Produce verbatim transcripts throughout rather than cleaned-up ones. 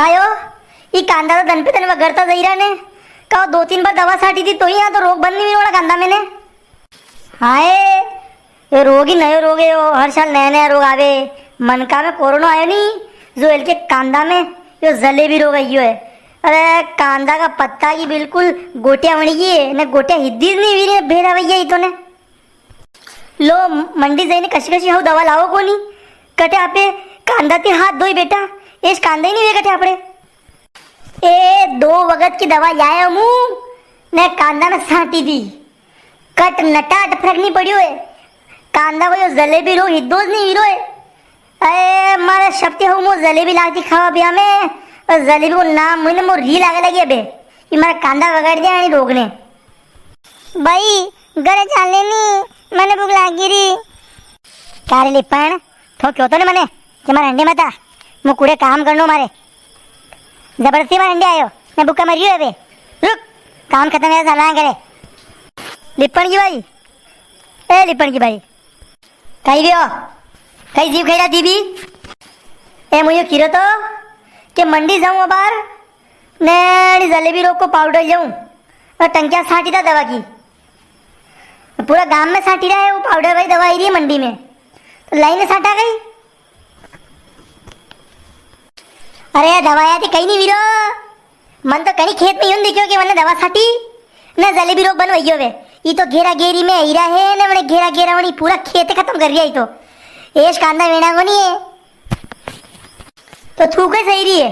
आयो, ई कांदा तो दन पे दन वगरता जई रहा ने। का दो तीन बार दवा साटी थी, तो ही यहाँ तो रोग बंद नी हुई कांदा में ने। हाय, ये रोग ही नयो रोग है यो, हर साल नया नया रोग आवे। मनका में कोरोना आयो नी, जो इनके कांदा में यो जलेबी रोग आयो है। अरे, कांदा का पत्ता की बिल्कुल गोटियां बणी गई है, ने गोटियां हिद्दी नी हुई रे, भेरा भैया ही तो ने। लो, मंडी जाइने कशी कशी हाउ दवा लाओ कोनी। कटे आपे कांदा ते हाथ धोई बेटा, एस कांदा ही नी वे कटे आपड़े। ए, दो वगत की दवा लाया मु, ने कांदा ने सांटी दी। कट नटाट फरक नी पड़ियो है। कांदा को यो जलेबी रो हिद्दो ज नी हीरो है। अरे, मारे शक्ति हो मु जलेबी लागती खावा पिया में, और जलेबी को नाम मुने मो री लागे लगी अबे। ये मारा कांदा वगाड़ दिया यानी रोग ने। भाई, घरे चाले नी, मने भूख लागी री। का रे लिपण, थो क्यों तो ने मने, कि मारे हंडे मता, मु कुड़े काम करनो मारे। जबरदस्ती मारे हंडे आयो, मैं भूखा मरियो है बे। रुक, काम खत्म है, सलाह करे। लिपण की भाई, ए लिपण की भाई। कई रियो, कई जीव खेड़ा दी भी। ए मुझे किरो तो, के मंडी जाऊं अबार, ने अणी जलेबी रोग को पाउडर लेऊं और टंकिया सांटी दा दवा की। पूरा गांव में सांटी रहा है वो पाउडर वाली दवा आई री है मंडी में, तो लाइने सांटा गई। अरे दवा या थी कई नी वीरो, मन तो कणी खेत में यूं दिख्यो कि मने दवा सांटी ने जलेबी रोग बन वई ग्यो वे। ई तो घेरा घेरी में हीरा है ने मने घेरा घेरा वणी पूरा खेत खत्म कर रिया ई तो। एस कांदा वेणा कोनी है। तो थू के सही री है।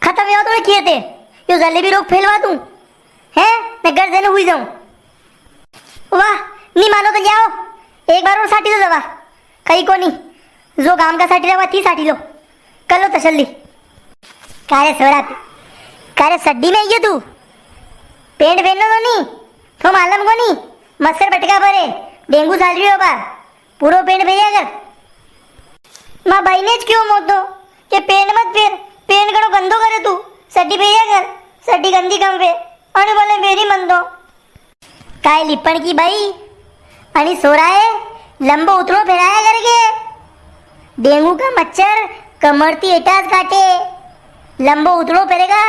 खत्म यो तो खेत है। यो जलेबी रोग फैलवा दूं। हैं? मैं घर जाने हुई जाऊं। वाह, नी मानो तो जाओ। एक बार और साटी दो दवा। कई कोनी। जो गांव का साटी रहा थी साटी लो। कर लो तसल्ली। कारे सोरा, कारे सड्डी में ये तू? पेंट पहनो तो नी? तो मालूम कोनी? मच्छर बटका भरे, डेंगू चाल रही हो बार। पूरो पेंट भेजा कर। माँ भाई ने ज क्यों मोतो के पेंट मत फेर, पेंट घणो गंदो करे तू, सड्डी भेजा कर, सड्डी गंदी कम वे, अने बोले मेरी मन दो। काय लिपण की बाई, अणी सोराए लंबो उतरो फेराया करके। डेंगू का मच्छर कमर ती एटाज काटे, लंबो उतरो फेरेगा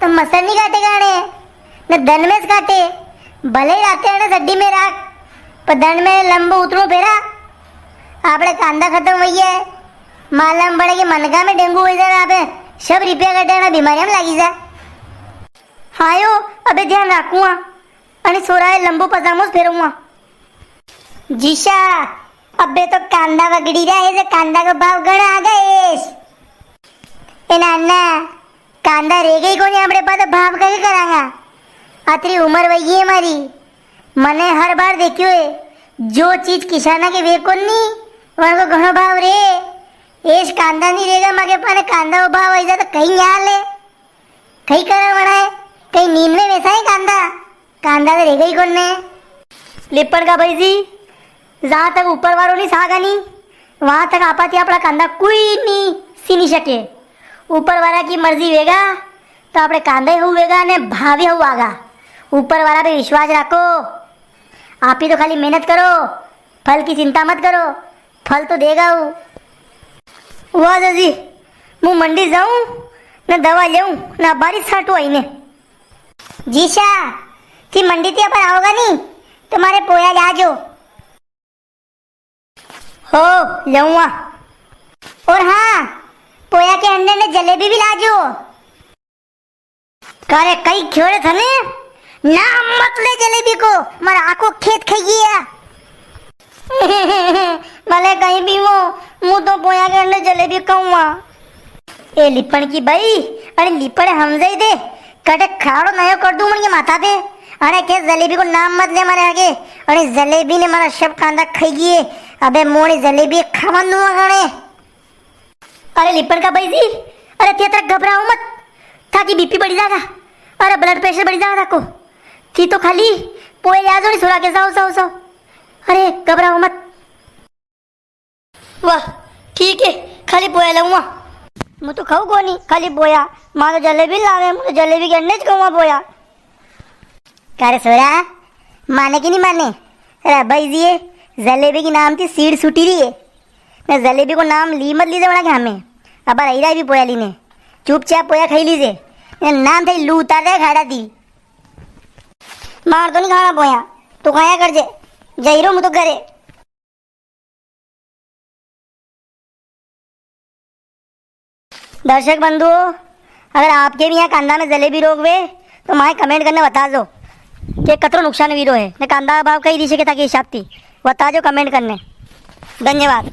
तो मच्छर नी काटेगा अणे, न दन में ज काटे। भले ही राते अणे सड्डी में राख, पर दन में लंबो उतरो फेरा, आपणे कांदा खत्म हुई है। मालूम पड़े कि मनका में डेंगू हुई जाए, आपे सब रिपिया कटे ना बीमारियां में लागी जाए। हायो, अबे ध्यान राखूंगा। अने सोराए लंबो पजामो ज फेरऊंगा। जीशा, अबे तो कांदा वगड़ी रहा है, जे कांदा को भाव घणा आ गए। ए नाना, कांदा रे गई कोनी, आपणे पास भाव का के करांगा? अतरी उम्र वई है मारी, मने हर बार देखियो है, जो चीज किसाना के वे कोनी, वण को घणो भाव रे। एस कांदा नी रेगा, माके पाने कांदा को भाव आई जा तो कई न्याल है। कई करा वणाए, कई नींद में वैसा ही कांदा, कांदा तो रेगा ही कोनी। लिपण का भाई जी, जहाँ तक ऊपर वारो नी सागा नी, वहां तक आपा ती आपणा कांदा कोई नी सीनी सके। ऊपर वारा की मर्जी वेगा, तो आपणे कांदा ही हुएगा ने भाव ही हुआगा। ऊपर वारा पे विश्वास राखो, आप ही तो खाली मेहनत करो, फल की चिंता मत करो, फल तो देगा वो। वाह जी, मु मंडी जाऊं, ने दवा लेऊं, ने बारिश साटू आई ने। जीशा, थी मंडी ती अपन आओगा नी, तो मारे पोया लाजो। हो, लऊंगा। और हाँ, पोया के अंडे ने जलेबी भी लाजो। कारे कई क्यों रे थने? नाम मत ले जलेबी को, मारा आखो खेत खाई गया। भले कई भी वो, मु तो पोया के अंडे जलेबी खाऊंगा। ए लिपण की बाई, अरे लिपण हमजाई दे, कटे खाड़ो नयो कर दूं मन के माथा पे। अरे के जलेबी को नाम मत ले मारे आगे। अरे जलेबी ने मारा सब कांदा खाई गई है। अबे मोड़ी जलेबी खावा दूंगा कणे। अरे लिपण का भाई जी, अरे थी अतरा घबराओ मत, थाकी बीपी बढ़ी जागा, अरे ब्लड प्रेशर बढ़ी जागा थाको। थी तो खाली पोए ले आ जाओ नी सोरा के, जाओ, जाओ, जाओ। अरे घबराओ मत। वाह, ठीक है, खाली पोया लाऊंगा। मु तो खाऊ कोनी, खाली पोया। मां तो जलेबी लावे, मु तो जलेबी के अंडे ज खाऊंगा पोया। का रे सोरा, माने की नी माने? अरे भाई जी, ये जलेबी की नाम थी सीढ़ सूटी री है। ने जलेबी को नाम ली मत लीजे वणा के हामे। अबार आई रा भी पोया लीने। चुपचाप पोया खाई लीजे, ने नाम थे लू उतार दे खाड़ा दी। मार तो नी खाना पोया, तू खाया कर जे, जई रो मु तो घरे। दर्शक बंधुओं, अगर आपके भी यहाँ कांदा में जलेबी रोग वे, तो माए comment करने बता दो कि कतरो नुकसान वीरो है, ने कांदा का भाव कई दी सके ताकि हिसाब थी बता दो comment करने। धन्यवाद।